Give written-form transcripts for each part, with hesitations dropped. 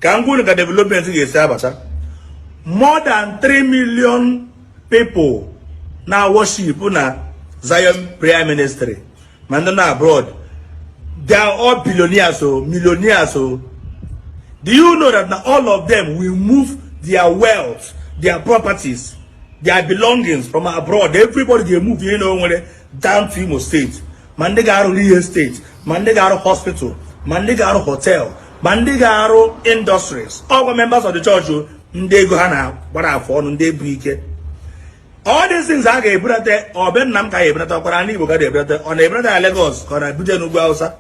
Ka m gwa unu ka development ga-esi abata. More than 3 million people na worship na Zion Prayer Ministry, ma ndị na abroad. They are all billionaires o, millionaires o. Do you know that now all of them will move their wealth, their properties, their belongings from abroad? Everybody ga move ihe na o nwere down to Imo State. Ma ndị ga-arụ real estate, ma ndị ga-arụ hospital, ma ndị ga-arụ hotel, ma ndị ga-arụ industries. Ọgwa members of the church o, ndị ego ha na-agbara afọ ọnụ, ndị ebu ike. All these things a ga-ebunata, ọbe nna m ka ga-ebunata, ọkwara ndị Igbo ka ga-ebunata. Ọ na-ebunata na Lagos, ka ọ na-ebute n'ugwu Hausa,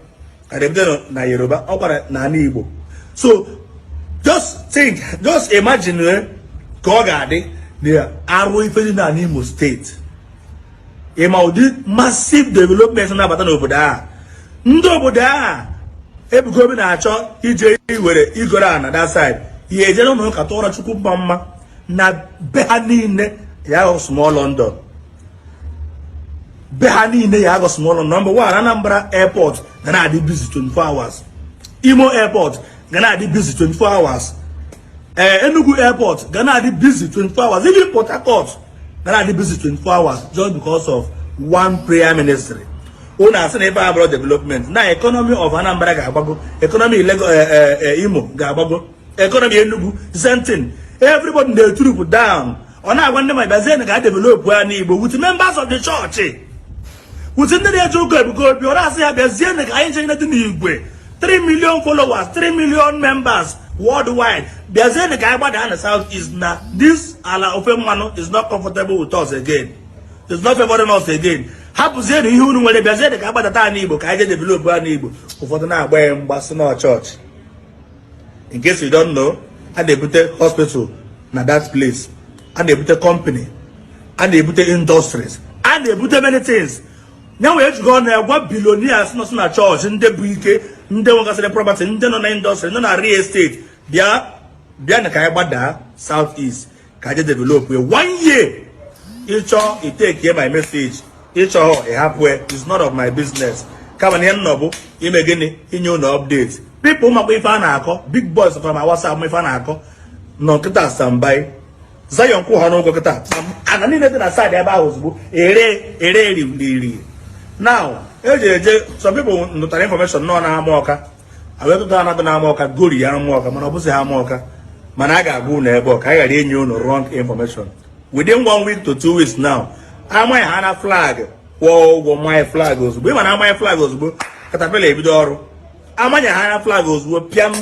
ka na-ebute na Yoruba, ọ kwara n'ala Igbo. So just think, just imagine ka ọ ga-adị na arụ ife dị n'ala Imo State. Ịma ụdị massive development na-abata n'obodo a. Ndị obodo a Ebuka Obi na-achọ ije iwere igoro a na that side, ihe eje n'ụlọ ụka tụọrọ Chukwu mma mma na be ha niile ya aghọ small London. Be ha niile ya aghọ small London. Number one, Anambra Airport ga na-adị busy 24 hours. Imo Airport ga na-adị busy 24 hours. Ee, Enugu Airport ga na-adị busy 24 hours. Even Port Harcourt ga na-adị busy 24 hours, just because of one prayer ministry. Unu asị na ebe a bụrụ development na economy of Anambra ga-agbago, economy Lagos, Imo ga-agbago, economy Enugu, same thing. Everybody na-eturupu down. Ọ na-agwa ndị ma bịazie ka a develop ya n'Igbo with members of the church, with ndị na-eje ụka Ebuka Obi. Ọ na-asị ya bịazie ka anyị nche dị n'igwe, 3 million followers, 3 million members worldwide, bịazie ka anyị gbada na South East, na this ala ofe mmanụ is not comfortable with us again, is not favoring us again. Hapụzie na ihe unu nwere, bịazie ka agbadata anyị Igbo, ka anyị jee develop anyị Igbo. Ụfọdụ na-agba ya mgbasị na chọọchị. In case you don't know, a na-ebute hospital na that place, a na-ebute company, a na-ebute industries, a na-ebute many things. Ya wee jigo na-egwa billionaires nọ na chọọchị, ndị bụ ike, ndị nwegasịrị property, ndị nọ na industry, nọ na real estate, bịa, bịa na ka anyị gbadaa South East, ka anyị develop. One year, ịchọ iteke my message, ịchọ ịhapụ, is not of my business. Kama na ihe nọ bụ ime gịnị? Inye unu update. People makwa ife a na-akọ. Big boys from my WhatsApp ma ife a na-akọ nọ nkịta standby. Zion kwụ ha n'ụgwọ kịta. Ana niile dị na side ebe ahụ ozugbo ere ere riri. Now eji eje, some people nụtara information nọ na ama ọka awetụta anadụ na ama ọka gori ya ama ọka, mana ọ bụzi ha ama ọka. Mana a ga-agwa unu ebe ọ ka anyị ghara inye unu wrong information. Within one week to 2 weeks now, amaghị ha na flag kwụọ ụgwọ manye flag ozugbo. Ị ma na amanye flag ozugbo, caterpillar ebido ọrụ. Amanye ha na flag ozugbo, pịam,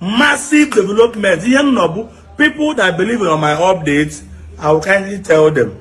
massive development. Ihe m nọ bụ people that believe in my updates, I will kindly tell them.